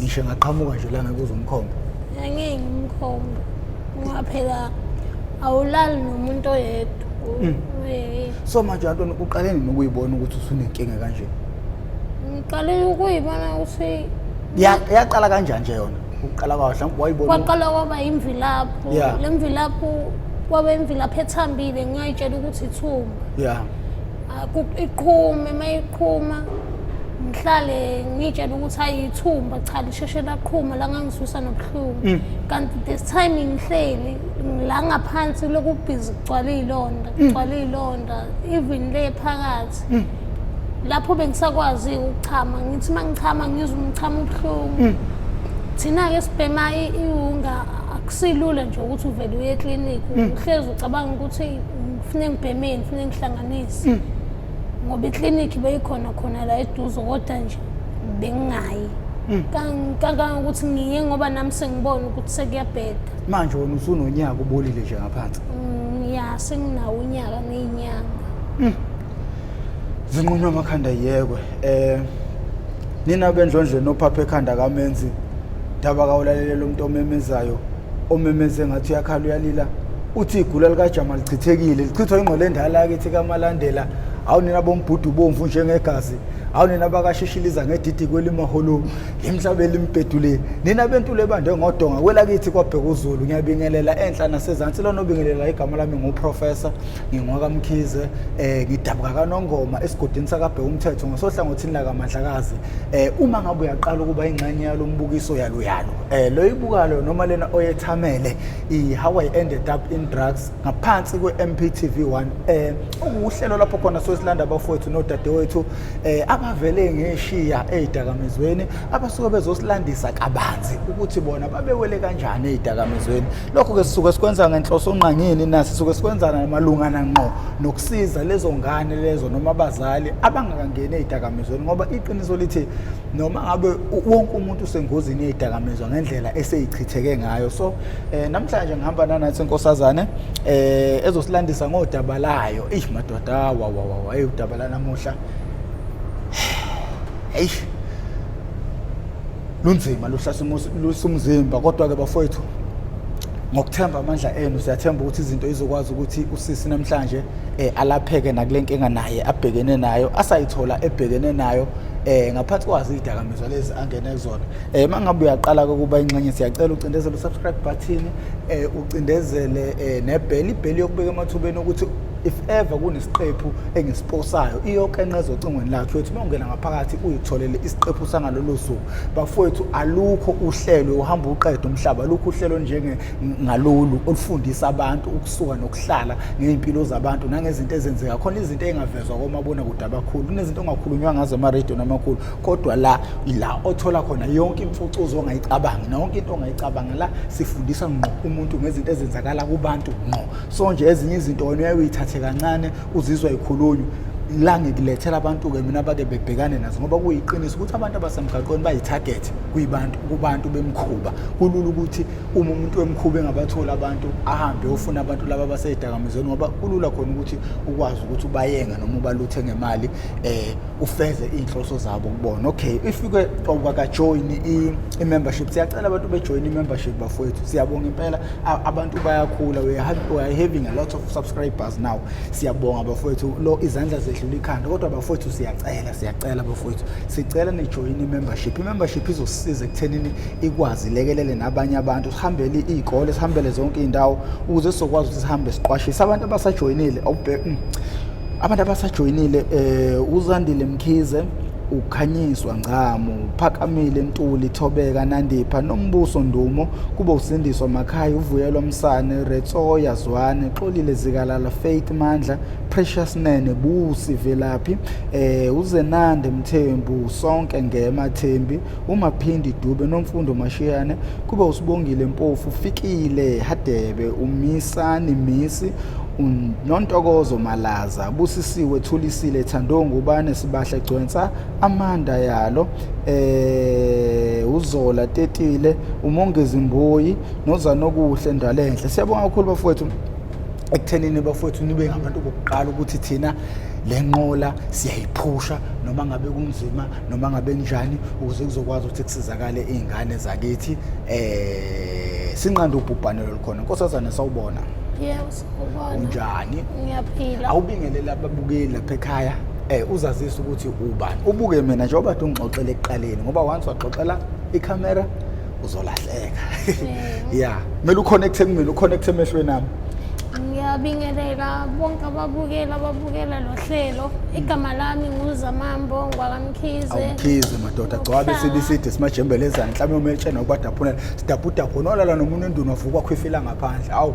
Ngisho ngaqhamuka nje la ngeke uzumkhombe. Angeke ngimkhombe. Ngoba phela awulali nomuntu oyedwa. So manje Antoni, uqale nini ukuyibona ukuthi usunenkinga kanje? Ngiqale ukuyibona ukuthi Yaqala kanjani nje yona? Ukuqala kwayo mhlawumbe wayibona. Kwaqala kwaba imvilaphu. Le mvilaphu kwaba imvilaphu ethambile, ngayitshela ukuthi ithumba. Iqhume, mayiqhuma ngihlale ngitshela ukuthi ayithumba, cha lisheshe laqhuma la ngangisusa nobuhlungu. Kanti this time ngihleli la ngaphansi lokubhizi kugcwala iy'londa, kugcwala iy'londa even le phakathi. Lapho bengisakwazi ukuchama, ngithi uma ngichama ngizwe umchamo ubuhlungu. Thina-ke sibhema iwunga, akusilula nje ukuthi uvele uye eklinikhi, uhlezi ucabanga ukuthi kufuneka ngibhemeni, kufuneka ngihlanganise. Ngoba iklinikhi beyikhona khona la eduze, kodwa nje bengingayi. Kangangokuthi ngiye ngoba nami sengibona ukuthi sekuyabheda. Manje wena usunonyaka ubolile nje ngaphansi? Ya, senginawo unyaka ney'nyanga. Zinqunywa amakhanda yekwe. Nina bendlondleni ophapha ekhanda kaMenzi, daba kawulalele umuntu omemezayo, omemeze ngathi uyakhala uyalila. Uthi igula likaJama lichithekile, lichithwa ingqondo endala kithi kaMalandela. Awu nina bombhudu bomvu njengegazi, awu nina bakashishiliza ngedidi kwelimaholo, emhlabeni limbhedule. Nina bentule ebande ngodonga kwelakithi kwabheka uZulu. Ngiyabingelela enhla nasezansi, lona obingelela igama lami nguProfessor ngingwakaMkhize, ngidabuka kaNongoma esigodini sakaBheka umthetho ngasohlangothini lakaMandlakazi. Uma ngabe uyaqala ukuba ingxenye yalombukiso yalo lo ibukalo noma lena oyethamele i-How I Ended Up in Drugs ngaphansi kwe-MPTV 1, okuwuhlelo lapho khona sosilanda abafowethu nodadewethu abavele ngeshiya ey'dakamizweni, abasuke bezosilandisa kabanzi ukuthi bona babewele kanjani ey'dakamizweni. Lokho-ke sisuke sikwenza ngenhloso ngqangini, nasi sisuke sikwenza malungana ngqo nokusiza lezo ngane lezo noma abazali abangakangeni ey'dakamizweni, ngoba iqiniso lithi noma ngabe wonke umuntu usengozini yey'dakamizwa ngendlela eseyichitheke ngayo. So namhlanje ngihamba nanathi inkosazane ezosilandisa ngodaba layo. Eish madoda, wa wa wa, hey udaba lanamuhla. Eish. Lunzima, luhlasimuzimba, kodwa ke bafowethu ngokuthemba amandla enu siyathemba ukuthi izinto izokwazi ukuthi usisi namhlanje alapheke nakule nkinga naye abhekene nayo, asayithola ebhekene nayo ngaphansi kwazo izidakamizwa lezi angene kuzona. Mangabe uyaqala ukuba ingxenye, siyacela ucindezele usubscribe button, ucindezele nebell, ibell yokubeka emathubeni ukuthi if ever kunesiqephu engisiposayo iyokenqeza ocingweni lakho, uyothi uma ungena ngaphakathi uyitholele isiqephu sangalolo suku. Bafowethu, alukho uhlelo uhamba uqeda umhlaba, alukho uhlelo njenge ngalolu olufundisa abantu ukusuka nokuhlala ngey'mpilo zabantu nangezinto ezenzeka khona, izinto ey'ngavezwa komabonakude abakhulu, kunezinto ongakhulunywa ngazo emaredio namakhulu, kodwa la ila othola khona yonke imfucuzo ongayicabangi na yonke into ongayicabanga. La sifundisa ngqo umuntu ngezinto ezenzakala kubantu ngqo. So nje ezinye izinto wena uyaye uyithathe kancane uzizwa ikhulunywa la, ngikulethela abantu-ke mina abake bebhekane nazo, ngoba kuyiqiniso ukuthi abantu abasemgaqweni bayi-target kuyibantu kubantu bemkhuba. Kulula ukuthi uma umuntu wemkhuba engabatholi abantu ahambe ofuna abantu laba abasey'dakamizweni, ngoba kulula khona ukuthi ukwazi ukuthi ubayenge noma ubaluthe ngemali, ufeze iy'nhloso zabo kubona. Okay, if-ke awukakajoyini i-membership, siyacela abantu bejoyine i-membership bafowethu. Siyabonga impela, abantu bayakhula, we are having a lot of subscribers now. Siyabonga bafowethu, lo izandla zedlula ikhanda, kodwa bafowethu siyacela, siyacela bafowethu, sicela nijoyine i-membership. I-membership izosisiza ekuthenini ikwazi ilekelele nabanye abantu, sihambele iy'kole, sihambele zonke iy'ndawo ukuze sizokwazi ukuthi sihambe siqwashise abantu abasajoyinile. Abantu abasajoyinile, uZandile Mkhize, uKhanyiswa Ngcamu, Phakamile Ntuli, Thobeka Nandipha, Nombuso Ndumo, kube uSindiswa Makhaya, Uvuyelwa Msane, Retsoya Zwane, Xolile Zikalala, Faith Mandla, Precious Nene, Busi Velaphi, uZenande Mthembu, Sonke Ngema Thembi, uMaphindi Dube, Nomfundo Mashiyane, kube uSibongile Mpofu, Fikile Hadebe, uMisani Misi, Nontokozo Malaza, Busisiwe Thulisile, Thando Ngubane, Sibahle Gcwensa, Amanda Yalo, uZola Tetile, uMongezi Mboyi, noZanokuhle Ndalenhle. Siyabonga kakhulu bafowethu ekuthenini bafowethu nibe ngabantu bokuqala ukuthi thina Lenqola siyayiphusha noma ngabe kunzima noma ngabe kunjani, ukuze kuzokwazi ukuthi kusizakale izingane zakithi, sinqande ubhubhane lolukhona. Nkosazane, sawubona. Yebo, sawubona. Unjani? Ngiyaphila. Awubingelela ababukeli lapha ekhaya, uzazise ukuthi ubani, ubuke mina njengoba kade ungixoxela ekuqaleni, ngoba once waxoxela ikhamera uzolahleka. Yeah, kumele uconnecte kumina, uconnecte emehlweni ami. Ngiyabingelela bonke ababukeli ababukela lo hlelo. Igama lami nguZamambo ngwakaMkhize. Awumkhize madoda, gcwabe sibiside simajembelezana mhlawumbe umetshena ukubadaphunela sidabhudabhu nolala nomuntu endunu wavuka khwifila ngaphandle. Awu,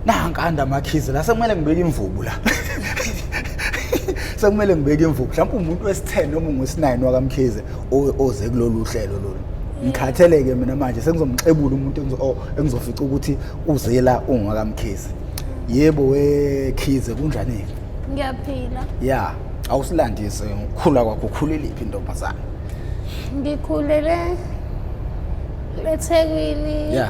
nankanda amakhize la, sekumele ngibeke imvubu la, sekumele ngibeke imvubu. Mhlawumbe umuntu wesi-10 noma ungwesi-9 wakaMkhize oze kulolu hlelo lolu. Ngikhatheleke mina manje, sengizomxebula umuntu engizofica ukuthi uzela ungwakamkhize. Yebo wekhize, kunjani-ke? Ngiyaphila. Ya, awusilandise ngokukhula kwakho, ukhuleliphi intombazane? Ngikhulele eThekwini.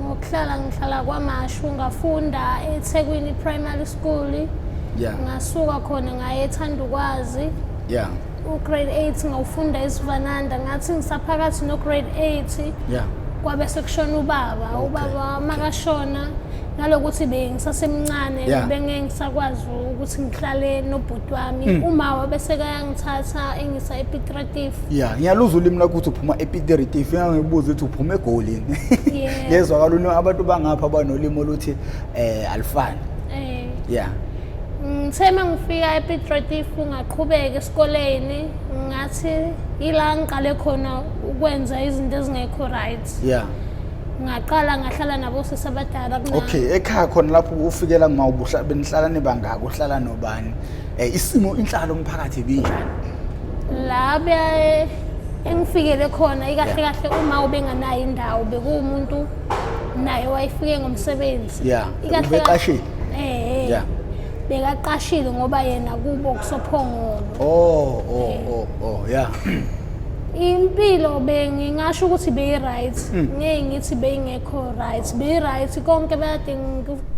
Ngokuhlala ngihlala kwaMashu, ngafunda eThekwini Primary School. Ngasuka khona ngaye eThandukwazi. U-grade 8 ngawufunda eSivananda, ngathi ngisaphakathi no-grade 8 kwabe sekushona ubaba. Ubaba makashona, nalokuthi bengisasemncane, bengeke ngisakwazi ukuthi ngihlale nobhuti wami. Uma wabe sekayangithatha engisa ePiet Retief. Ya, ngiyaluzwa ulimi lakho ukuthi uphuma ePiet Retief, ngibuza ukuthi uphuma eGoli. Lezwakala ulimi, abantu bangapha banolimi oluthi alifani. Ngithe uma ngifika ePiet Retief ngaqhubeka esikoleni, ngathi ila ngiqale khona ukwenza izinto ezingekho right. Ngaqala ngahlala nabo sisi abadala kunami. Okay, ekhaya khona lapho ufikela kuma ubuhla benihlala nibangaka, uhlala nobani? Isimo inhlalo umphakathi ibinjani? La engifikele khona ikahle kahle uma ubenganayo indawo, bekuwumuntu naye wayefike ngomsebenzi. Ikahle Ubeqashile? Bekaqashile ngoba yena kubo kusophongolo. Oh, yeah. Impilo bengingasho ukuthi beyi-right, ngeke ngithi beyingekho right, beyi-right konke bekade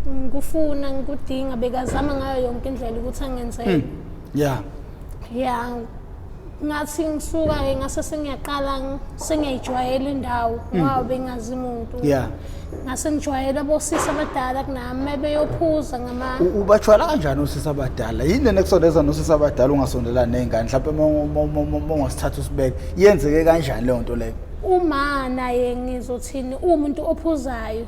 ngikufuna ngikudinga, bekazama ngayo yonke indlela ukuthi angenzele. Ya, ngathi ngisuka-ke ngase sengiyaqala sengiyayijwayela indawo ngoba bengazi muntu. Ngase ngijwayela bosisi abadala kunami beyophuza ngama Ubajwayela kanjani osisi abadala? Yini lena ekusondeza nosisi abadala ungasondelani ney'ngane? Mhlawumbe uma ungasithatha usibeke, yenzeke kanjani leyo nto leyo? Uma naye ngizothini, uwumuntu ophuzayo.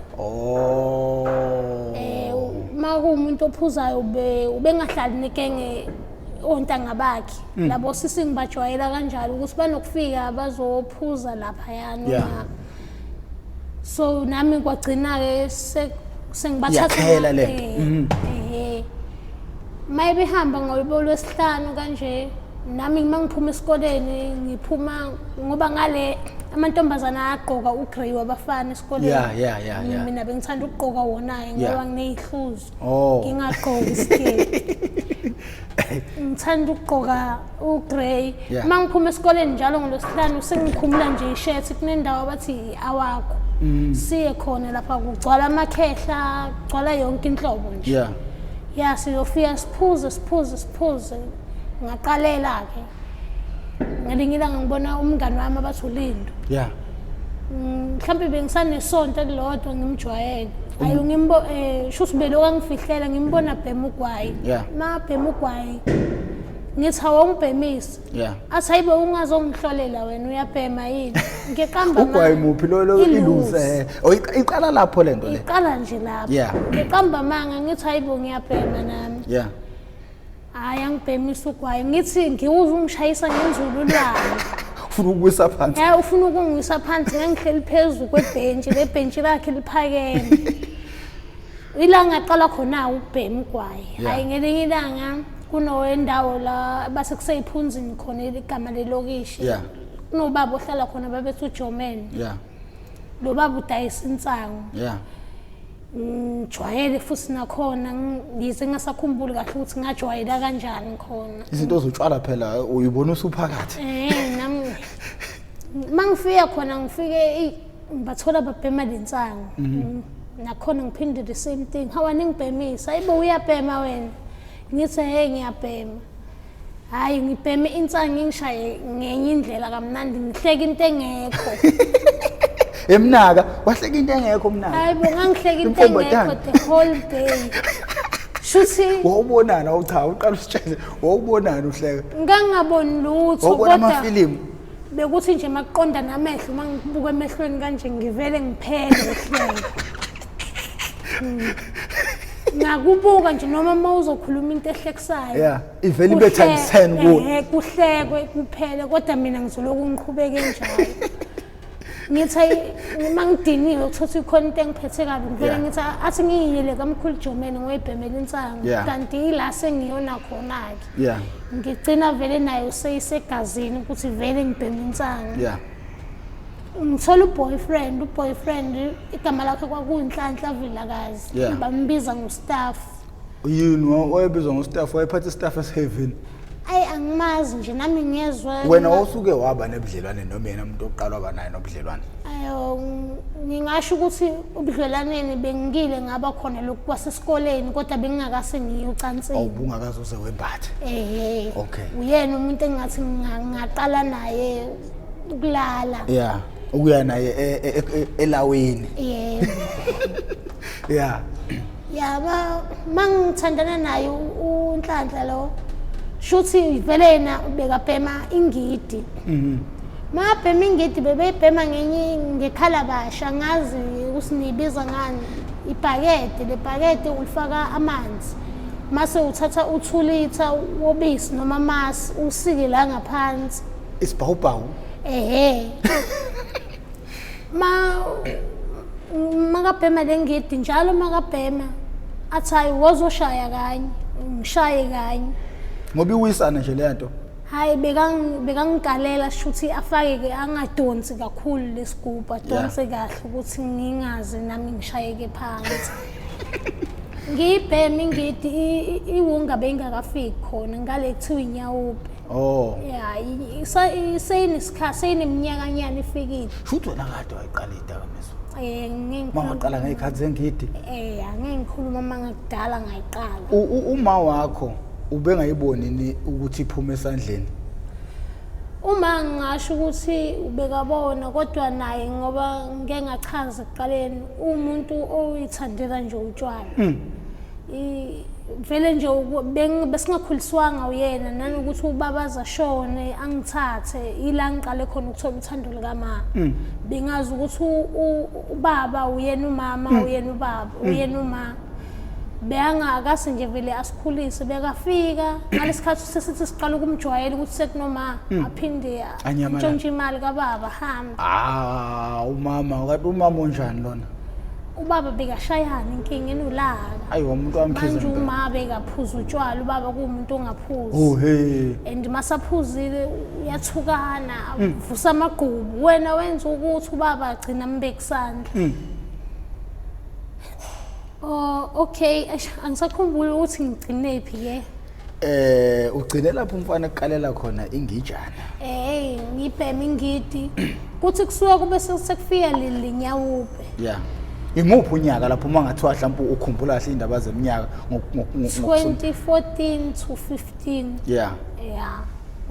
Uma kuwumuntu ophuzayo ubengahlali negenge ontanga bakhe. Labo sisi ngibajwayela kanjalo ukuthi banokufika bazophuza laphayana. So nami kwagcina-ke sengibathatha Iyakhela le nto. Uma behamba ngolwesihlanu kanje, nami uma ngiphuma esikoleni ngiphuma ngoba ngale amantombazana ayagqoka ugrey wabafana esikoleni. Mina bengithanda ukugqoka wona-ke ngoba nginey'hluzo. Ngingagqoki isiketi. Ngithanda ukugqoka ugrey. Uma ngiphuma esikoleni njalo ngolwesihlanu sengikhumula nje ishethi, kunendawo abathi awakho. Siye khona lapha kugcwala amakhehla, kugcwala yonke inhlobo nje. Ya, siyofika siphuze siphuze siphuze. Ngaqalela-ke. Ngelinye ilanga ngibona umngani wami abathi uLindo. Mhlawumbe bengisanesonto elilodwa ngimjwayele. Ayo ngimbo shuthi belokhu angifihlela, ngimbona bhema ugwayi. Ma bhema ugwayi ngithi awungibhemisi. Athi hayibo ungazongihlolela wena uyabhema yini? Ngiqamba Ugwayi muphi lo lo iluze? Oh, iqala lapho lento le. Iqala nje lapho. Ngiqamba amanga ngithi hayibo ngiyabhema nami. Hayi angibhemisa ugwayi, ngithi ngiwuze ungishayisa ngenzululwane. Ufuna ukuwisa phansi. Ufuna ukungiwisa phansi, ngangihleli phezu kwebhentshi, le bhentshi lakhe liphakeme. Ila ngaqala khona ukubhema ugwayi. Hayi ngelinye ilanga kunowendawo la base kuseyiphunzini khona igama lelokishi. Kunobaba ohlala khona babethi uJoman. Lo baba udayisa insangu. Ngijwayele futhi nakhona ngize ngingasakhumbuli kahle ukuthi ngajwayela kanjani khona. Izinto zotshwala phela uyibona usuphakathi. Nami mangifika khona ngifike ngibathola babhema lensangu. Nakhona ngiphinde the same thing. Hawa ningibhemisa, ayibo uyabhema wena. Ngithi hey ngiyabhema. Hhayi, ngibheme insangu ingishaye ngenye indlela kamnandi, ngihleka into engekho. Emnaka, wahleka into engekho mnaka. Hayi bo, ngangihleka into engekho the whole day. Shuthi wawubonana awu cha, uqala usitshele wawubonana uhleka. Ngangingaboni lutho. Wawubona amafilimu. Bekuthi nje makuqonda namehlo, uma ngibuka emehlweni kanje ngivele ngiphele uhleka. Ngakubuka nje noma uma uzokhuluma into ehlekisayo. Yeah, ivele ibe times 10 kuwe. Kuhlekwe kuphele kodwa mina ngizoloku ngiqhubeke njalo. Ngithi uma ngidiniwe ukuthola ikhona into engiphethe kabi ngivele ngithi athi ngiyiyele kamkhulu Jomene ngoyibhemela insangu kanti ila sengiyona khona-ke. Ngigcina vele nayo seyisegazini ukuthi vele ngibheme insangu. Ngithola uboyfriend, uboyfriend igama lakhe kwakuyiNhlanhla Vilakazi. Bambiza ngostaff. Yini wayebizwa ngostaff, wayephatha istaff esihevini? Ayi angimazi nje nami ngiyezwa. Wena wawusuke waba nebudlelwane noma yena umuntu oqala waba naye nobudlelwane? Ayo ngingasho ukuthi ubudlelwaneni bengikile ngaba khona lokhu kwasesikoleni kodwa bengingakase ngiye ocansini. Awubungakaze uze wembathe. Eh. Okay. Uyena umuntu engathi ngingaqala naye ukulala. Yeah. Ukuya naye elawini. Yebo. Yeah. Ya mangithandana naye uNhlanhla lo shuthi vele yena ubekabhema ingidi. Mabhema ingidi bebeyibhema ngenye ngekhalabasha ngazi ukuthi niyibiza ngani ibhakede le bhakede ulifaka amanzi mase uthatha u2 litha wobisi noma amasi usike la ngaphansi. Isibhawubhawu. Ehhe. Ma makabhema lengidi njalo makabhema athi hayi wozoshaya kanye ngishaye kanye. Ngoba iwisana nje le nto. Hayi bekangigalela shuthi afake ke angadonsi kakhulu lesigubhu adonse kahle ukuthi ngingaze nami ngishayeke phansi. Ngiyibhema ingidi iwunga bengakafiki khona ngale kuthiwa inyawupe. Oh. Yeah, seyinesikhathi seyineminyakanyana ifikile. Shuthi wena kade wayiqala idakamizwa. Eh ngeke Uma waqala ngey'khathi zengidi. Eh angeke ngikhuluma uma ngakudala ngayiqala. Uma wakho ubengayiboni ni ukuthi iphume esandleni? Uma ngingasho ukuthi ubekabona kodwa naye ngoba ngeke ngachaza ekuqaleni umuntu oyithandela nje utshwala. Vele nje besingakhuliswanga uyena nanokuthi ubaba azashone angithathe ila ngiqale khona ukuthola uthando likama. Bengazi ukuthi ubaba uyena umama uyena ubaba uyena uma. Beyangakase nje vele asikhulise bekafika ngalesikhathi sesithi siqala ukumjwayela ukuthi sekunoma aphinde antshontshe imali kababa hambe. Ah umama kanti umama unjani lona? Ubaba bekashayana inkinga enolaka. Ayi umuntu wamkhiza. Manje uma bekaphuza utshwala ubaba kuwumuntu ongaphuzi. Oh hey. And masaphuzile uyathukana vusa amagqubu wena wenza ukuthi ubaba agcina ambekisandla. Oh okay, angisakhumbuli ukuthi ngigcine phi ke. Ugcine lapho umfana ekuqalela khona ingijana. Ngibhema ingidi. Kuthi kusuka kube sekufika leli nyawupe. Yeah. Imuphi unyaka lapho uma ngathiwa mhlawumbe ukhumbula kahle indaba zeminyaka 2014 to 15. Yeah. Yeah.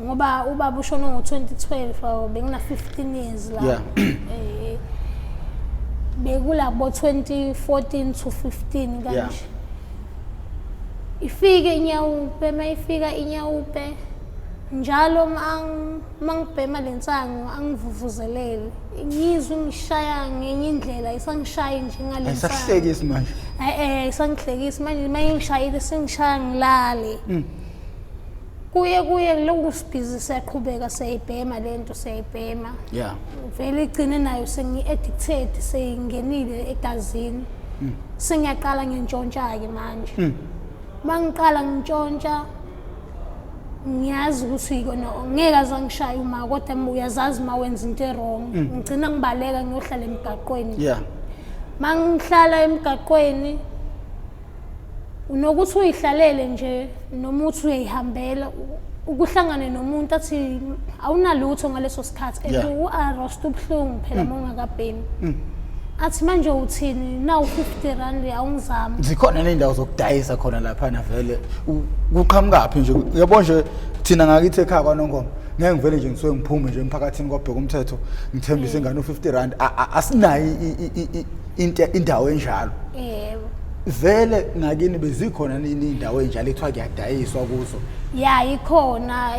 Ngoba ubaba ushone ngo-2012 bengina 15 years la. Yeah. Bekulabo 2014 to 15 kanje. Yeah. Ifike inyawupe mayifika inyawupe njalo mangibhema lensangu angivuvuzelele. Ngizwe ngishaya ngenye indlela isangishaya nje ngale nsangu. Ayisahlekisi manje. Isangihlekisi manje mayingishayile sengishaya ngilale. Kuye lokhu sibhizi siyaqhubeka siyayibhema lento siyayibhema. Yeah. Vele igcine nayo sengi-addicted seyingenile egazini. Sengiyaqala ngentshontsha ke manje. Mangiqala ngintshontsha ngiyazi ukuthi ikona ngeke azangishaye uma kodwa uyazazi uma wenza into e-wrong. Ngigcina ngibaleka ngiyohlala emgaqweni. Yeah. Mangihlala emgaqweni unokuthi uyihlalele nje noma uthi uyayihambela ukuhlangane nomuntu athi awunalutho ngaleso sikhathi and u-arrest ubuhlungu phela uma ungakabhemi. Athi manje uthini nawu 50 rand awungizama. Zikhona nendawo zokudayisa khona lapha na vele kuqhamukaphi nje uyabona nje Thina ngakithi ekhaya kwaNongoma ngeke ngivele nje ngisuke ngiphume nje emphakathini kwabheka umthetho ngithembise ingane u-50 rand. Asinayo into, indawo enjalo. Yebo. Vele ngakini bezikhona nini iy'ndawo ey'njalo ekuthiwa kuyadayiswa kuzo? Ya, ikhona,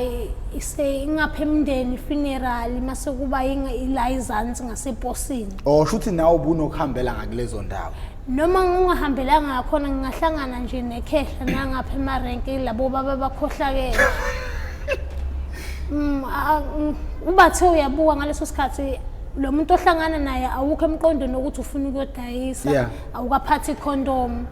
ise ingapha emndeni funeral, mase kuba ila izansi ngaseposini. Oh, shuthi nawe ubunokuhambela ngakulezo ndawo. Noma ngingahambelanga ngakhona, ngingahlangana nje nekhehla nangapha emarenki, labo baba bakhohlakele. Ubathe uyabuka ngaleso sikhathi lo muntu ohlangana naye awukho emqondweni ukuthi ufuna ukuyodayisa, awukaphathi ikhondomu.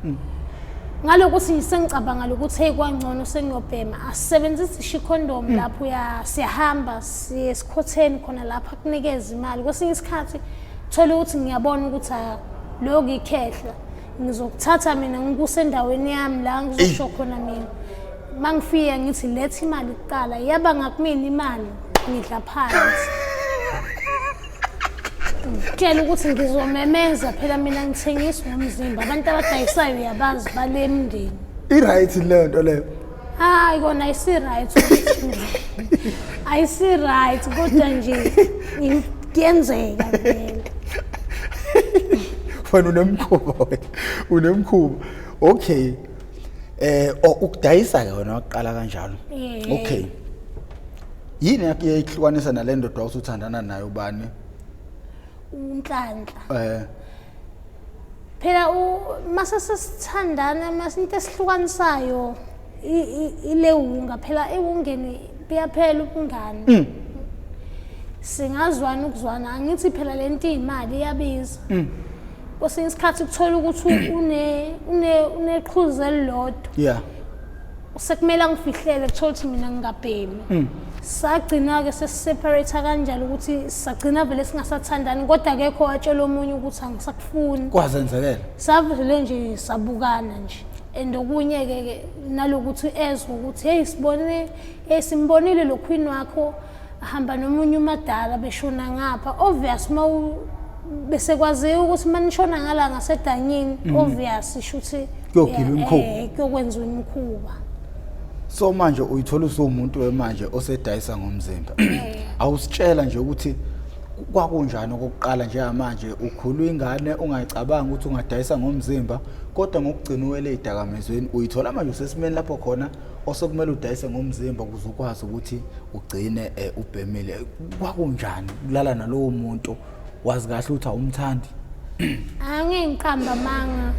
Ngalokuthi sengicabanga lokuthi hey, kwangcono sengiyobhema, asisebenzisi isho ikhondomu lapho, siyahamba siye esikhotheni khona lapha kunikeza imali. Kwesinye isikhathi thola ukuthi ngiyabona ukuthi lokhu ikhehla ngizokuthatha mina ngikusendaweni yami la ngizosho khona mina. Mangifika ngithi letha imali kuqala, yaba ngakumina imali ngidla phansi. Ngitshela ukuthi ngizomemeza phela, mina ngithengisa ngomzimba, abantu abadayisayo uyabazi bale emndeni. I-right leyo nto leyo? Hayi kona ayisi-right, ayisi-right, kodwa nje kuyenzeka vele. Wena unemkhuba, wena unemkhuba. Okay, oh, ukudayisa ke wena waqala kanjalo? Yeah. Okay, yini yakhe yayihlukanisa nale ndoda usuthandana nayo, ubani? UNhlanhla. Phela mase sesithandana, mase into esihlukanisayo ile wunga phela, ewungeni buyaphela ubungani. Singazwana ukuzwana, angithi phela lento iyimali, iyabiza. Kwesinye isikhathi kuthola ukuthi une une uneqhuzu elilodwa, sekumele angifihlele, kuthola ukuthi mina ngingabhemi. Sagcina-ke sesiseparate kanjalo ukuthi sagcina vele singasathandani, kodwa akekho watshela omunye ukuthi angisakufuni. Kwazenzekela. Savele nje sabukana nje. And okunye-ke ke nalokuthi ezwe ukuthi hey, sibone, hey, simbonile lo queen wakho ahamba nomunye umadala beshona ngapha. Obvious, uma bese kwaziwa ukuthi uma nishona ngala ngasedanyini, obvious shuthi kuyogilwa imikhuba. Kuyokwenziwa imikhuba. So manje uyithola usuwumuntu wemanje osedayisa ngomzimba. Awusitshela nje ukuthi kwakunjani okokuqala njengamanje ukhulu ingane ungayicabanga ukuthi ungadayisa ngomzimba, kodwa ngokugcina uwele ey'dakamizweni uyithola manje usesimeni lapho khona osekumele udayise ngomzimba ukuze ukwazi ukuthi ugcine ubhemile. Kwakunjani ukulala nalowo muntu wazi kahle ukuthi awumthandi? Angeke ngiqamba amanga,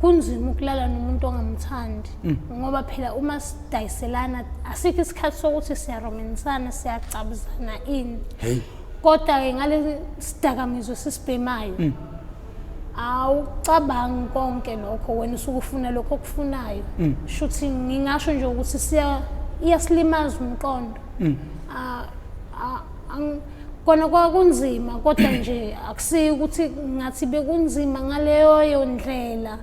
kunzima ukulala nomuntu ongamthandi, ngoba phela uma sidayiselana asikho isikhathi sokuthi siyaromansana, siyacabuzana ini. Hey. Kodwa-ke ngale sidakamizwa sisibhemayo awucabangi konke lokho, wena usuke ufuna lokho okufunayo. Shuthi ngingasho nje ukuthi siya iyasilimaza umqondo. Kona kwakunzima, kodwa nje akusiyo ukuthi ngathi bekunzima ngaleyo ndlela,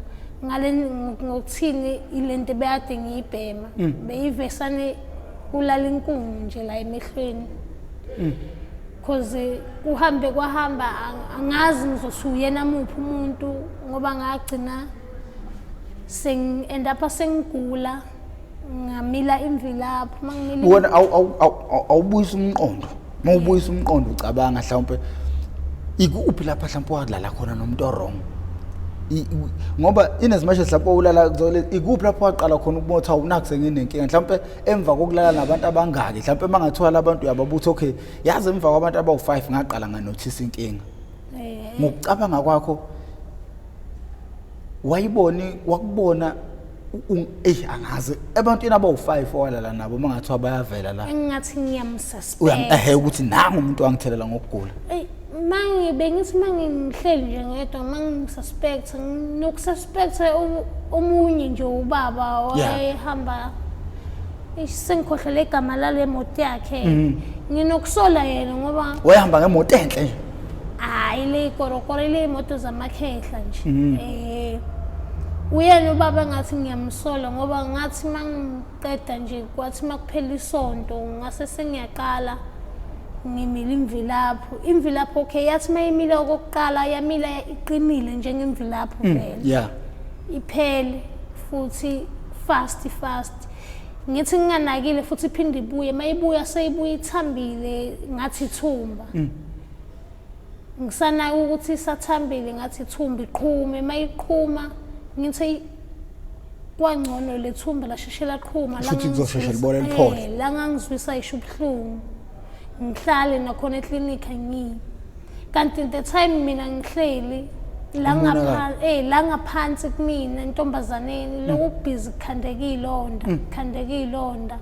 ngale ngokuthini, ilento ebekade ngiyibhema beyivesane kulala inkungu nje la emehlweni, cause kuhambe kwahamba angazi ngizothi uyena muphi umuntu, ngoba ngagcina seng end up sengigula, ngamila imvilaphu mangimila. Wena awubuyisa umqondo, uma ubuyisa umqondo ucabanga mhlawumbe ikuphi lapha mhlawumbe wadlala khona nomuntu o-wrong, ngoba in as much as mhlawumbe ulala ikuphi lapho waqala khona ukubona ukuthi awunakho senginenkinga, mhlawumbe emva kokulala nabantu abangaki, mhlawumbe uma ngathiwa labantu uyababutha, okay, yazi emva kwabantu abawu-5 ngaqala nganothisa inkinga. Ngokucabanga kwakho wayiboni, wakubona eyi, angazi, ebantwini abawu-5 owalala nabo uma ngathiwa bayavela la Engingathi ngiyamsuspect? Ehe, ukuthi nangu umuntu wangithelela ngokugula. Eyi, mangi bengithi mangihleli nje ngedwa, mangisuspect, nginokususpect omunye nje ubaba wayehamba. Eish, sengikhohlele igama lale moto yakhe. Nginokusola yena ngoba Wayehamba ngemoto enhle nje? Hayi, le korokoro, ile moto zamakhehla nje. Uyena ubaba engathi ngiyamsola, ngoba ngathi mangiqeda nje, kwathi makuphela isonto ngase sengiyaqala ngimila imvilaphu. Imvilaphu, okay, yathi mayimile okokuqala yamila iqinile njengemvilaphu vele, iphele futhi fast fast. Ngithi nginganakile futhi iphinde ibuye, mayibuya seyibuya ithambile ngathi ithumba. Ngisanaka ukuthi isathambile ngathi ithumba iqhume, mayiqhuma ngithi kwangcono lethumba lasheshe laqhuma. Futhi kuzosheshe libole liphole. La ngangizwisa isho ubuhlungu. Ngihlale nakhona eklinikhi angiyi. Kanti the time mina ngihleli la ngaphansi la ngaphansi kumina entombazaneni lokhu kubhizi kukhandeka ilonda, kukhandeka ilonda.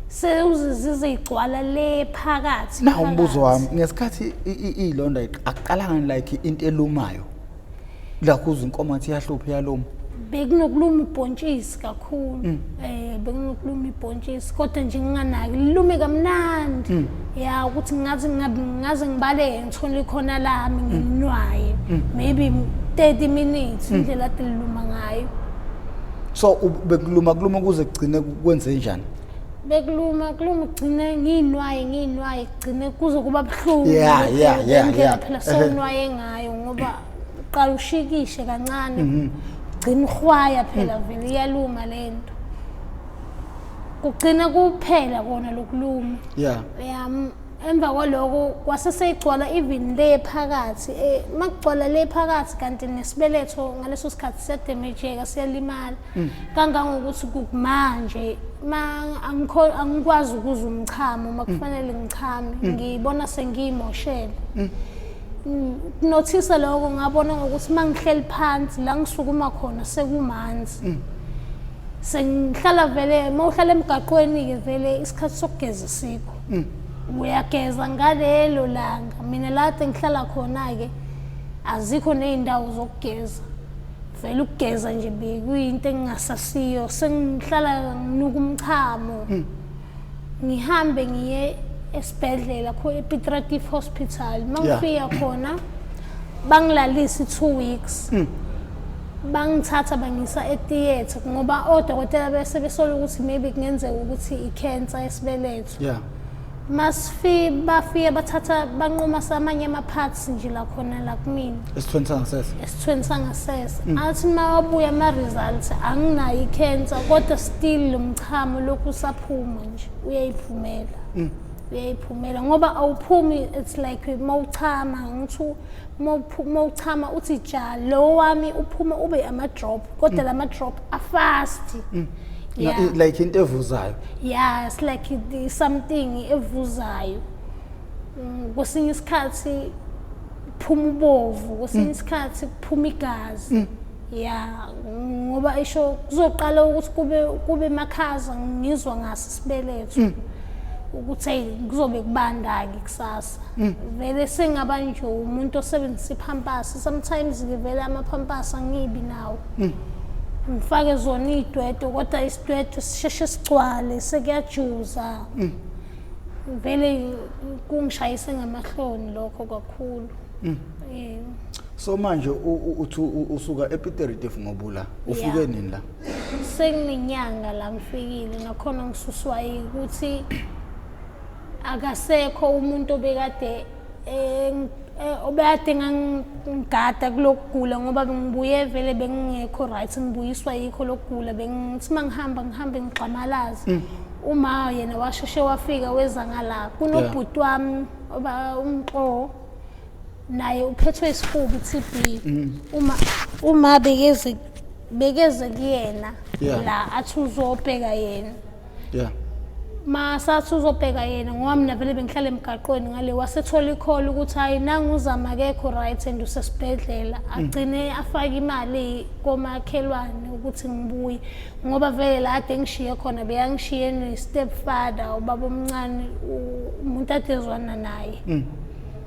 Sewuzizize igcwala le phakathi. Na umbuzo wami ngesikhathi ilonda akuqalanga like into elumayo. La kuza inkomo ngathi iyahlupha iyaluma. Bekunokuluma ubhontshisi kakhulu. Bekunokuluma ibhontshisi kodwa nje nginganaki lilume kamnandi. Ya ukuthi ngathi ngaze ngibaleke ngithole ikhona lami nginwaye. Maybe 30 minutes indlela ade liluma ngayo. So bekuluma kuluma kuze kugcine kwenze njani? Bekuluma kuluma kugcine nginwaye nginwaye kugcine kuze kuba buhlungu. Yeah. Phela sewunwaye ngayo ngoba uqala ushikishe kancane. Gcina uhwaya phela vele iyaluma lento. Kugcina kuphela kona lokuluma. Yeah. Emva kwaloko kwase seyigcwala even le phakathi. Makugcwala le phakathi kanti nesibeletho ngaleso sikhathi siyadamageka siyalimala. Kangangokuthi kumanje ma angikwazi ukuzwa umchamo makufanele ngichame ngibona sengiyimoshele. Nothisa lokho ngabona ngokuthi mangihleli phansi la ngisukuma khona sekumanzi. Sengihlala vele mawuhlala emgaqweni ke vele isikhathi sokugeza sikho. Uyageza ngalelo langa. Mina la kade ngihlala khona ke azikho nezindawo zokugeza. Vele ukugeza nje bekuyinto engingasasiyo. Sengihlala nginuka umchamo. Ngihambe ngiye esibhedlela kho ePiet Retief Hospital. Mangifika khona bangilalisa 2 weeks. Bangithatha bangisa etheatre ngoba odokotela bese besola ukuthi maybe kungenzeka ukuthi i-cancer yesibeletho. Yeah. Masifi bafike bathatha banquma samanye ama parts nje la khona la kumina. Esithweni sangasese. Esithweni sangasese. Athi mawabuya ama results anginayo i-cancer kodwa still lo mchamo lokhu usaphuma nje uyayiphumela. Uyayiphumela ngoba awuphumi, it's like mawuchama ngithi mawuchama uthi ja lo wami uphuma ube ama drop kodwa lama drop afast. Yeah. Like into evuzayo. Yeah, it's like something evuzayo. Kwesinye isikhathi kuphuma ubovu, kwesinye isikhathi kuphuma igazi. Yeah, ngoba isho kuzoqala ukuthi kube makhaza ngizwa ngaso isibeletho. Ukuthi hey kuzobe kubanda ke kusasa. Vele sengaba nje umuntu osebenzisa ipampers. Sometimes ngivele amapampers angibi nawo. Ngifake zona idwedwe kodwa isidwedwe sisheshe sigcwale sekuyajuza. Vele kungishayise ngamahloni lokho kakhulu. So manje uthi usuka ePiet Retief ngobula ufike nini la? Sekunenyanga la ngifikile nakhona ngisuswa ukuthi akasekho umuntu obekade obekade ngangigada kulokugula ngoba bengibuye vele bengingekho right, ngibuyiswa yikho lokugula, bengithi mangihamba ngihambe ngigxamalaza. Uma yena washeshe wafika weza ngala kunobhuti wami oba umxo naye uphethwe isifuba i-TB. Uma bekeze kuyena la athi uzobheka yena. Yeah. Masathi uzobheka yena ngoba mina vele bengihlala emgaqweni ngale, wasethola i-call ukuthi hayi nangu uzama akekho right and usesibhedlela, agcine afake imali komakhelwane ukuthi ngibuye ngoba vele la ade ngishiye khona beyangishiye ne-stepfather ubaba omncane umuntu ade ezwana naye.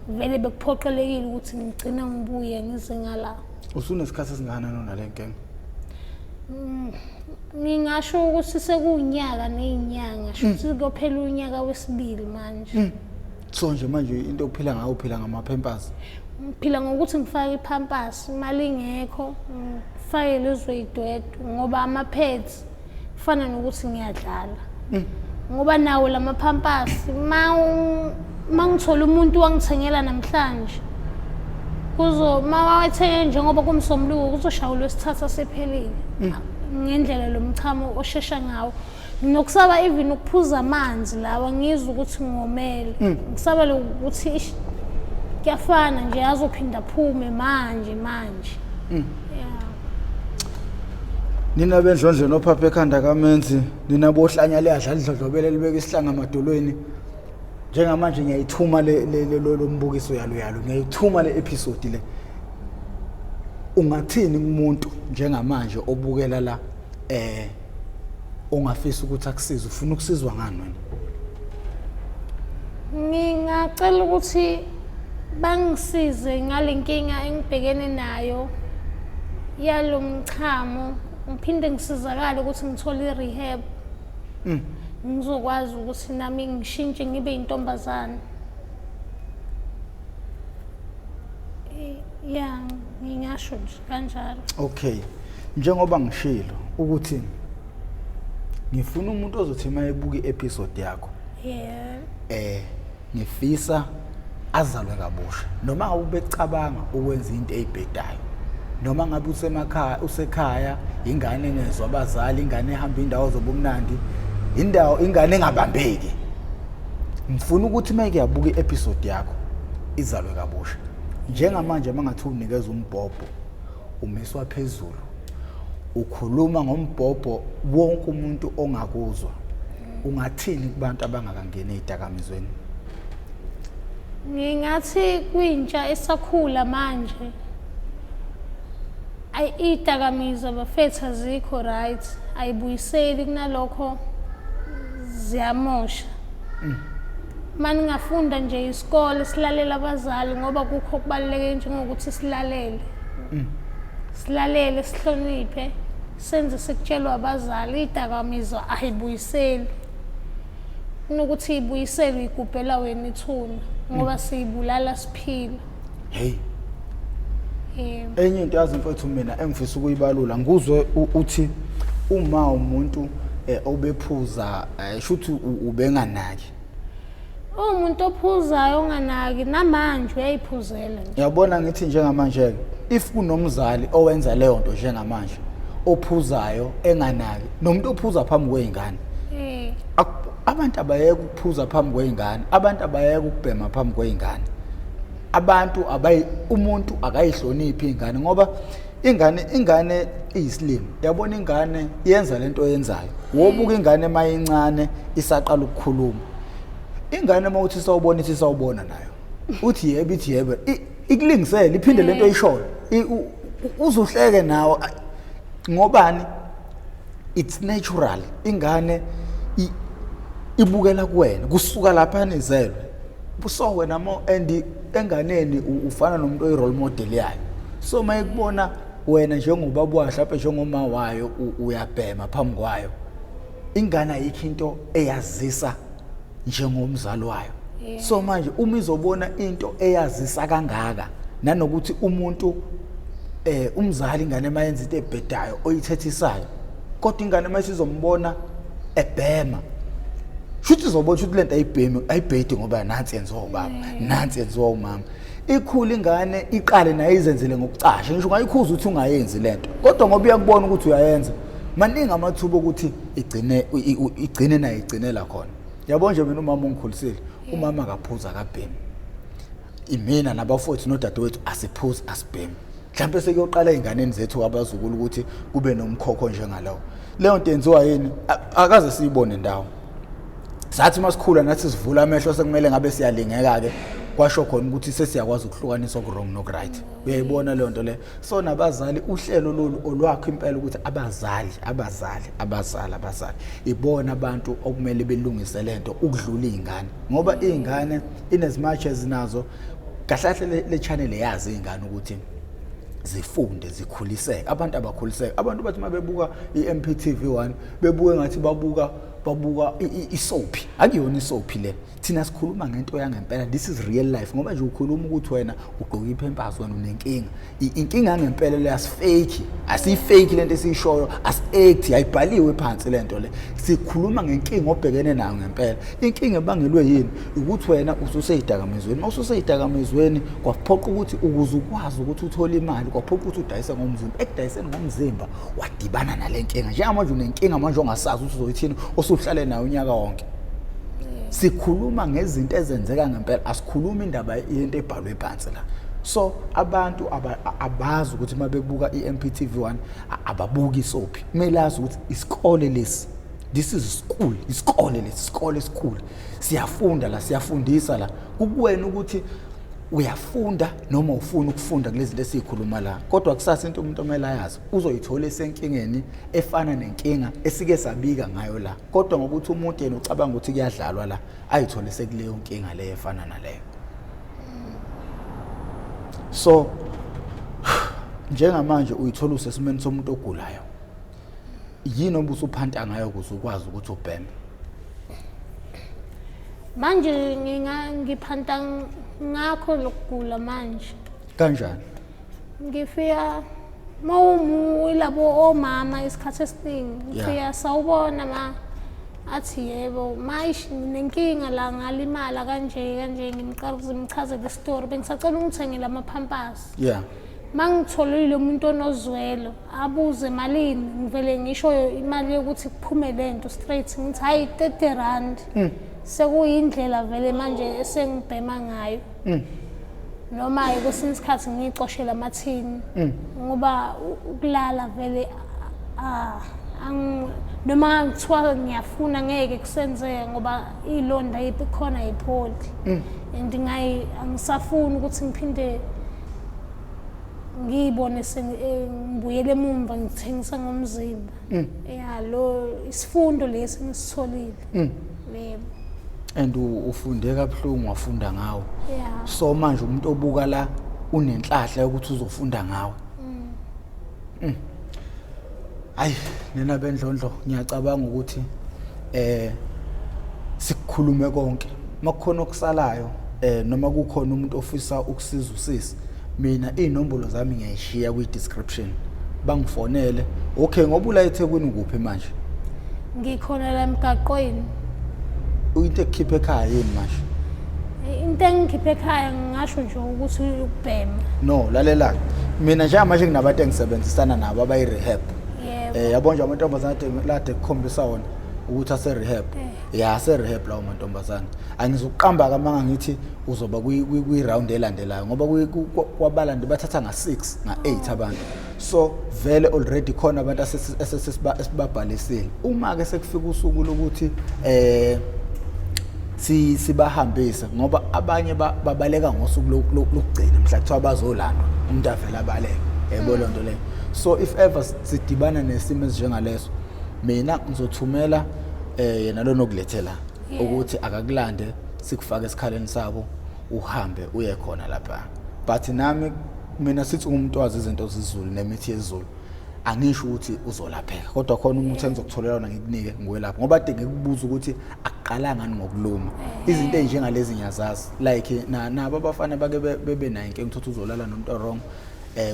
Vele bekuphoqelekile ukuthi ngigcine ngibuye ngize ngala. Usunesikhathi esingakanani unale nkinga? Ngingasho ukuthi sekuwunyaka nezinyanga, shuthi kuyophela unyaka wesibili manje. So nje manje into ophila ngayo uphila ngama-pampers? Ngiphila ngokuthi ngifake i-pampers, imali ingekho ngifake lezo idwedwe ngoba ama-pads kufana nokuthi ngiyadlala. Ngoba nawo lama-pampers mangithola umuntu wangithengela namhlanje kuzo mawethenge njengoba kumsombuluko kuzoshaya ulwesithathu sephelile. Ngendlela lo mchamo oshesha ngawo. Nginokusaba even ukuphuza amanzi lawa, ngizwe ukuthi ngomele. Ngisaba lokuthi ish, kuyafana nje azophinda aphume manje manje. Yeah. Nina bendlondlo nophapha ekhanda kamenzi, nina bohlanya liyadla lidlodlobele libeka isihlanga amadolweni. Njengamanje ngiyayithuma le lo mbukiso yalo yalo, ngiyayithuma le episode le. Ungathini kumuntu njengamanje obukela la ongafisa ukuthi akusize, ufuna ukusizwa ngani wena? Ngingacela ukuthi bangisize ngale nkinga engibhekene nayo yalo mchamo, ngiphinde ngisizakale ukuthi ngithole i-rehab. Ngizokwazi ukuthi nami ngishintshe ngibe intombazane. Ya, ngingasho nje kanjalo. Okay. Njengoba ngishilo ukuthi ngifuna umuntu ozothi mayebuka i-episode yakho, ngifisa azalwe kabusha, noma ngabe ubecabanga ukwenza into eyibhedayo, noma ngabe usemakhaya, usekhaya, ingane engezwa abazali, ingane ehamba indawo zobumnandi, indawo ingane engabambeki. Ngifuna ukuthi uma kuyabuka i-episode yakho izalwe kabusha. Njengamanje mangathi unikeza umbhobho, umiswa phezulu, ukhuluma ngombhobho wonke umuntu ongakuzwa, ungathini kubantu abangakangeni ey'dakamizweni? Ngingathi kwintsha esakhula manje, ayi, iy'dakamizwa bafethu azikho right, ayibuyiseli, kunalokho ziyamosha. Uma ningafunda nje isikole, silalele abazali, ngoba kukho okubaluleke njengokuthi silalele. Silalele, sihloniphe, senze sikutshelwa abazali. Iy'dakamizwa ayibuyiseli. Kunokuthi ibuyisele uyigubhela wena ithuna, ngoba siyibulala siphila. Hey. Yebo. Enye into yazi mfowethu mina engifisa ukuyibalula, nguzwe uthi uma umuntu obephuza, shuthi ubenganaki. Umuntu ophuzayo onganaki namanje uyayiphuzela nje. Uyabona ngithi njengamanje ke, if kunomzali owenza leyo nto njengamanje, ophuzayo enganaki, nomuntu ophuza phambi kwey'ngane. Abantu abayeke ukuphuza phambi kwey'ngane, abantu abayeke ukubhema phambi kwey'ngane. Abantu abayi, umuntu akayihloniphi ingane, ngoba ingane iyisilima. Yabona ingane yenza lento oyenzayo. Wobuka ingane mayincane isaqala ukukhuluma. Ingane mawuthi sawubona ithi sawubona nayo. Uthi yebo ithi yebo. Ikulingisele iphinde lento oyishoyo. Uzuhleke nawe. Ngobani? It's natural. Ingane ibukela kuwena kusuka lapha nizelwe. So wena mo and enganeni ufana nomuntu oyi role model yayo. So mayikubona wena njengobaba wayo, mhlawumbe njengoma wayo, uyabhema phambi kwayo, ingane ayikho into eyazisa njengomzali wayo. So manje uma izobona into eyazisa kangaka, nanokuthi umuntu umzali ingane mayenza into ebhedayo oyithethisayo, kodwa ingane mayisizombona ebhema, shuthi izobona ukuthi lento ayibhemi, ayibhedi, ngoba nansi yenziwa ubaba, nansi yenziwa umama. Ikhula ingane iqale nayo izenzele ngokucasha, ngisho ungayikhuza ukuthi ungayenzi lento, kodwa ngoba iyakubona ukuthi uyayenza, maningi amathuba ukuthi igcine nayo igcinela khona. Yabo nje mina umama ungikhulisile, umama akaphuza akabhemi, imina nabafowethu nodadewethu asiphuzi asibhemi. Mhlawumbe sekuyoqala ey'nganeni zethu abazukulu ukuthi kube nomkhokho njengalowo. Leyo nto yenziwa yini? Akaze siyibone ndawo. Sathi masikhula nathi sivula amehlo sekumele ngabe siyalingeka-ke, kwasho khona ukuthi sesiyakwazi ukuhlukanisa oku-wrong noku-right. Uyayibona leyo nto leyo. So nabazali, uhlelo lolu olwakho impela ukuthi abazali, abazali, abazali, abazali ibona abantu okumele belungise lento ukudlula iy'ngane, ngoba iy'ngane in as much as nazo kahle kahle le channel yazi iy'ngane ukuthi zifunde zikhuliseke. Abantu abakhuliseke, abantu bathi uma bebuka i-MPTV 1 bebuke ngathi babuka isoapy. Akuyona isoapy le, thina sikhuluma ngento yangempela. This is real life. Ngoba nje ukhuluma ukuthi wena ugqoke ipampers, wena unenkinga, inkinga yangempela le, asifake, asiyifake lento esiyishoyo, asi-act, ayibhaliwe phansi lento le. Sikhuluma ngenkinga obhekene nayo ngempela. Inkinga ebangelwe yini? Ukuthi wena ususey'dakamizweni. Uma ususey'dakamizweni kwaphoqa ukuthi ukuze ukwazi ukuthi uthole imali, kwaphoqa ukuthi udayise ngomzimba. Ekudayiseni ngomzimba wadibana nale nkinga. Njengamanje unenkinga manje ongasazi ukuthi uzoyithini. Osuhlale nayo unyaka wonke. Sikhuluma ngezinto ezenzeka ngempela, asikhulumi indaba yento ebhalwe phansi la. So abantu abazi ukuthi uma bebuka i-MPTV1 ababuki isophi. Kumele azi ukuthi isikole lesi, this is school, isikole lesi, isikole esikhulu. Siyafunda la, siyafundisa la. Kukuwena ukuthi uyafunda noma ufuna ukufunda kulezi zinto esizikhuluma la. Kodwa kusasa into umuntu omele ayazi, uzoyithola esenkingeni efana nenkinga esike sabika ngayo la. Kodwa ngokuthi umuntu yena ucabanga ukuthi kuyadlalwa la, ayithole sekuleyo nkinga leyo efana naleyo. So njengamanje uyithola usesimeni somuntu ogulayo. Yini obusuphanta ngayo ukuze ukwazi ukuthi ubheme? Manje ngiphanta ngakho lokugula manje. Kanjani? Ngifika mawumu ilabo omama isikhathi esiningi ngifika sawubona ma, athi yebo ma, ish nginenkinga la, ngalimala kanje kanje, ngimchazele isitori, bengisacela ungithengele ama-pampers. Mangitholile umuntu onozwelo abuze malini, ngivele ngisho imali yokuthi kuphume lento straight, ngithi hayi 30 rand. Sekuyindlela vele manje esengibhema ngayo. Noma kwesinye isikhathi ngiyicoshela amathini ngoba ukulala vele noma kuthiwa ngiyafuna ngeke kusenzeke ngoba iy'londa khona ayipholi. And angisafuni ukuthi ngiphinde ngiyibone ngibuyele emumva ngithengisa ngomzimba. Ya, lo isifundo lesi ngisitholile. Yebo. And ufunde kabuhlungu, wafunda ngawo. So manje umuntu obuka la unenhlahla yokuthi uzofunda ngawe. Hayi nina bendlondlo, ngiyacabanga ukuthi sikukhulume konke. Makukhona okusalayo noma kukhona umuntu ofisa ukusiza usisi, mina inombolo zami ngiyayishiya kwi description. Bangifonele. Okay, ngoba ula eThekwini kuphi manje? Ngikhona la emgaqweni. Into ekukhipha ekhaya yini manje? Into engikhipha ekhaya ngingasho nje ukuthi ukubhema. No, lalela. Mina njengamanje nginabantu engisebenzisana nabo abayi rehab. Yabo nje amantombazane lade kukhombisa wona ukuthi ase rehab. Ya, ase rehab lawo mantombazane. Angizukuqamba kamanga ngithi uzoba kwi round elandelayo ngoba kwabalandi bathatha nga 6 nga 8 abantu. So vele already khona abantu esibabhalisile. Uma ke sekufika usuku lokuthi sibahambise, ngoba abanye babaleka ngosuku lokugcina mhla kuthiwa bazolandwa, umuntu avele abaleke. Yebo loo nto leyo. So if ever sidibana nesimo esinjengaleso, mina ngizothumela yena lo nokulethela ukuthi akakulande, sikufake esikhaleni sabo, uhambe uye khona lapha. But nami mina sithi umuntu wazi izinto zezulu nemithi yezulu, angisho ukuthi uzolapheka, kodwa khona umuthi engizokutholela wona ngikunike ngiwelapha, ngoba ade ngikubuza ukuthi akuqalanga ngokuluma izinto ezinjengalezi ngiyazazi. Like nabo abafana bake bebe nayo inkinga, uthothi uzolala nomuntu wrong,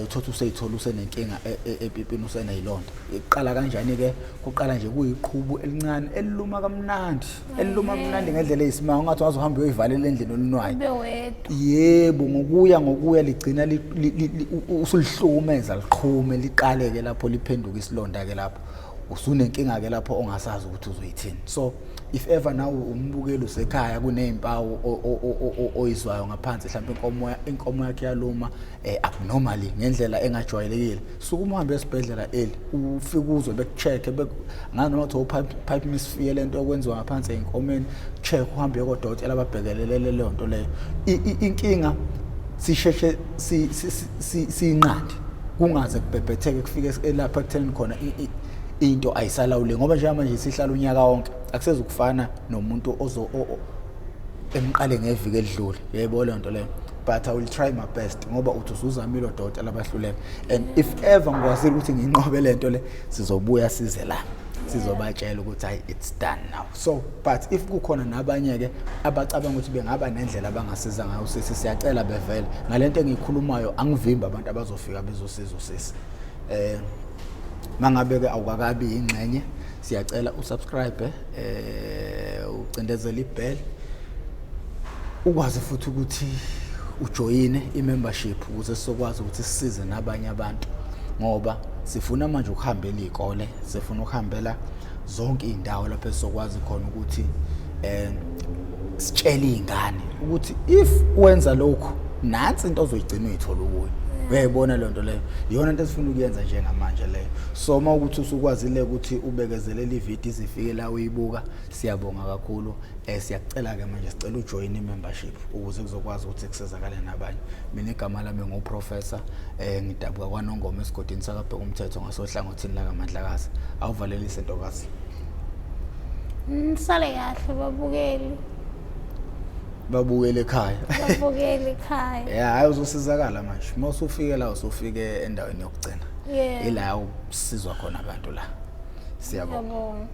uthothi useyithola usenenkinga epipini, useneyilonda. Iqala kanjani ke? Kuqala nje kuyiqhubu elincane eliluma kamnandi, eliluma kamnandi ngendlela eyisimanga, ungathi waze uhambe uyoyivalela endlini olunwayo. Yebo, ngokuya ngokuya ligcina usulihlukumeza, liqhume, liqale ke lapho liphenduka isilonda ke lapho usunenkinga ke lapho ongasazi ukuthi uzoyithini. So if ever nawe umbukeli usekhaya kunezimpawu oyizwayo ngaphansi, mhlawumbe inkomo yakhe yaluma abnormally ngendlela engajwayelekile, suka uhambe esibhedlela early, ufike uzwe bekucheck, ngazi noma kuthiwa pipe misfike lento yokwenziwa ngaphansi ey'nkomeni, check, uhambe uye kodokotela ababhekelelele leyo nto leyo. Inkinga sisheshe siyinqande kungaze kubhebhetheke kufike lapha ekuthenini khona into ayisalawuleki, ngoba njengamanje sihlala unyaka wonke, akusezukufana nomuntu ozo emqale ngeviki elidlule. Yebo leyo nto leyo. But I will try my best, ngoba uthi usuzamile odokotela abahluleka, and if ever ngikwazile ukuthi ngiyinqobe le nto le, sizobuya size la sizobatshela ukuthi hayi, it's done now. So but if kukhona nabanye-ke abacabanga ukuthi bengaba nendlela abangasiza ngayo usisi, siyacela bevele ngalento engiyikhulumayo, angivimbi abantu abazofika bezosiza usisi. Mangabe-ke awukakabi ingxenye, siyacela usubscribe, ucindezele ibell, ukwazi futhi ukuthi ujoyine i-membership ukuze sizokwazi ukuthi sisize nabanye abantu, ngoba sifuna manje ukuhambela iy'kole, sifuna ukuhambela Zonke iy'ndawo lapho esizokwazi khona ukuthi sitshele iy'ngane ukuthi if wenza lokhu, nansi into ozoyigcina uyithola ukuyo. Uyayibona leyo nto leyo? Iyona into esifuna ukuyenza njengamanje leyo. So uma ukuthi usukwazile ukuthi ubekezelele ividiyo izifike la uyibuka, siyabonga kakhulu. Siyakucela-ke manje, sicela ujoyine i-membership ukuze kuzokwazi ukuthi kusizakale nabanye. Mina igama lami nguProfessor, ngidabuka kwaNongoma esigodini sakaBhekumthetho ngasohlangothini lakaMandlakazi. Awuvalelise, ntokazi. Nisale kahle, babukeli. Babukele ekhaya. Babukeli ekhaya. Ya, hayi, uzosizakala manje uma usufike la, usufike endaweni yokugcina. Ila usizwa khona abantu la. Siyabonga. Ngiyabonga.